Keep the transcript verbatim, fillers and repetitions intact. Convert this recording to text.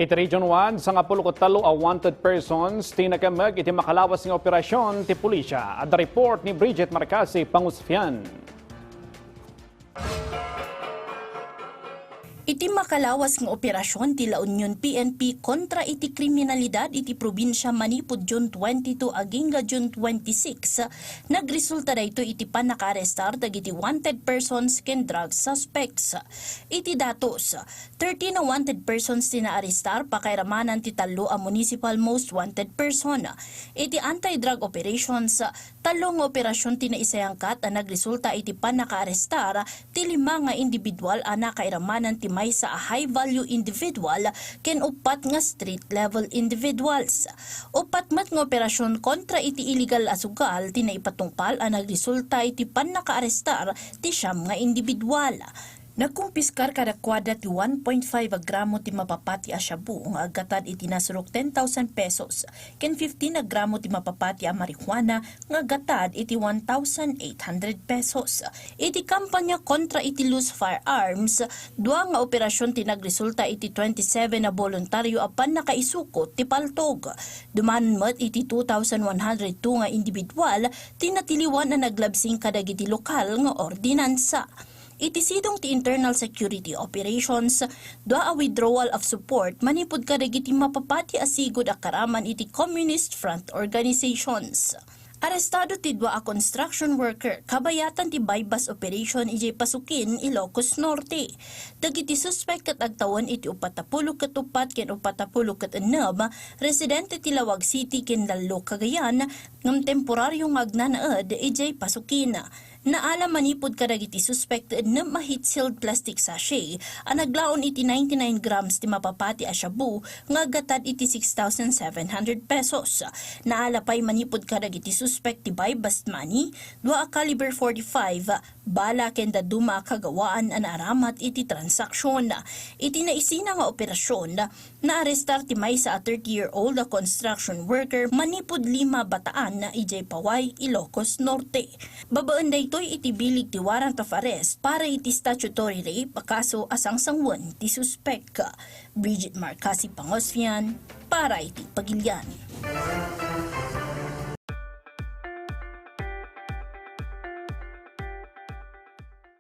Iti Region one, sangapulo ket tallo a wanted persons ti nakemmeg iti makalawas nga operasyon ti pulisya. Adda report ni Bridget Marcasi Pangusfian. Iti makalawas nga operasyon ti La Union P N P kontra iti kriminalidad iti probinsia manipud June twenty-two agingga June twenty-six, nagresulta daytoy iti pannakaarestar dagiti wanted persons ken drug suspects. Iti datos, thirteen a wanted persons ti naarestar pakairamanan ti tallo a municipal most wanted person. Iti anti-drug operations, tallo nga operasyon ti naisayangkat a nagresulta iti pannakaarestar ti lima nga individual a nakairamanan ti maysa a high-value individual ken uppat nga street-level individuals. Uppat met nga operasyon kontra iti illegal a sugal ti naipatungpal a nagresulta iti pannakaarestar ti siam nga individual. Nagkumpiskar kadakuada ti one point five a gramo ti mapapati a shabu nga aggatad iti nasurok ten thousand pesos, ken fifteen a gramo ti mapapati a marijuana nga aggatad iti one thousand eight hundred pesos. Iti kampanya kontra iti loose firearms, dua nga operasyon ti nagresulta iti twenty-seven a boluntario a pannakaisukot ti paltog. Dumanon met iti two thousand one hundred two nga individual ti natiliwan a naglabsing kadagiti lokal nga ordinansa. Iti sidong ti internal security operations, dua a withdrawal of support manipud kadagiti mapapati a sigud a karaman iti Communist Front Organizations. Arestado ti dua a construction worker kabayatan ti buy-bust operation idiay Pasukin, Ilocos Norte. Dagiti suspek ket agtawen iti upat a pulo ket upat ken upat a pulo ket ennem, residente ti Laoag City ken Lallo, Cagayan, ngem temporario nga agnanaed idiay Pasukin. Naala manipud kadagiti suspek ti ennem a heat-sealed plastic sachet a naglaon iti ninety-nine grams ti mapapati a shabu nga aggatad iti six thousand seven hundred pesos. Naala pay manipud kadagiti suspek ti buy-bust money, dua a caliber forty-five, bala ken dadduma a kagawaan a naaramat iti transaksyon. Iti naisina nga operasyon, naarestar ti maysa a thirty-year-old a construction worker manipud Lima, Bataan, idiay Paway, Ilocos Norte. Babaen daytoy iti bileg ti warrant of arrest para iti statutory rape a kaso a sangsangoen ti suspek. Bridget Marcasi Pangosfian para iti Pagilian.